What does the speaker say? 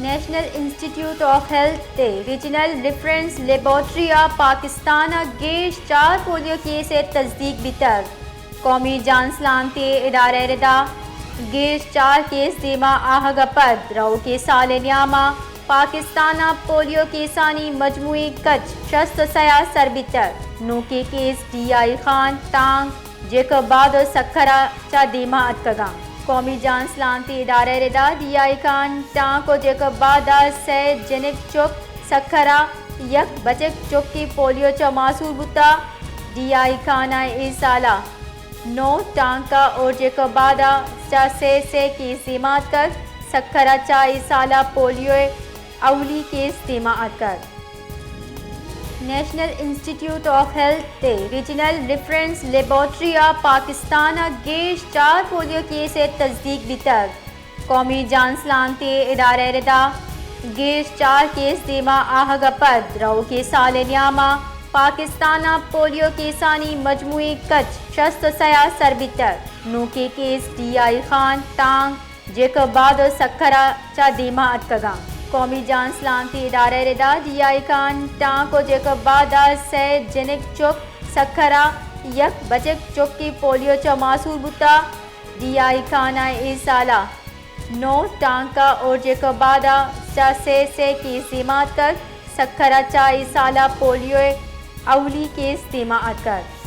National institute of health ءِ regional reference laboratory ءَ پاکستان ءَ گیش چار پولیو کیس ءِ تصدیق بیتگ۔ قومی جان سلامتی ادارہ ءِ ردا گیش چار کیس دیما آہگ ءَ پد رؤکیں سال ءِ نیام ءَ پاکستان ءَ پولیو کیسانی مجموعی کچ شست ءُ سئے ءَ سر بیتگ۔ نوکیں کیس ڈی آئی خان، ٹانک، جیکب آباد ءُ سکھر ءَ چہ دیما اتکگاں۔ قومی جان سلامتی ادارہ ءِ ردا ڈی آئی خان، ٹانک ءُ جیکب آباد ءَ سئے جنک چک، سکھر ءَ یک بچک چکے پولیو چہ ماسور بوتگ۔ ڈی آئی خان ءَ اے سال ءَ نو، ٹانک ءَ جیکب آباد ءَ چہ سئے سئے کیس دیما اتکگ۔ سکھر ءَ چہ اے سال ءَ پولیو ءِ اولی کیس دیما اتکگ۔ نیشنل انسٹیٹیوٹ آف ہیلتھ ءِ ریجنل ریفرنس لیبارٹری ءَ پاکستان ءَ گیش چار پولیو کیس ءِ تصدیق بیتگ۔ قومی جان سلامتی ادارہ ءِ ردا گیش چار کیس دیما آہگ ءَ پد رؤکیں سال ءِ نیام ءَ پاکستان ءَ پولیو کیسانی مجموعی کچ شست ءُ سئے ءَ سر بیتگ۔ نوکیں کیس ڈی آئی خان، ٹانک، جیکب آباد ءُ سکھر ءَ چہ دیما اتکگاں۔ قومی جان سلامتی ادارہ ءِ ردا ڈی آئی خان، ٹانک ءُ جیکب آباد ءَ سئے جنک چک، سکھر ءَ یک بچک چکے پولیو چہ ماسور بوتگ۔ ڈی آئی خان ءَ اے سال ءَ نو، ٹانک ءَ جیکب آباد ءَ چہ سئے سئے کیس دیما اتکگ۔ سکھر ءَ چہ اے سال ءَ پولیو ءِ اولی کیس دیما اتکگ۔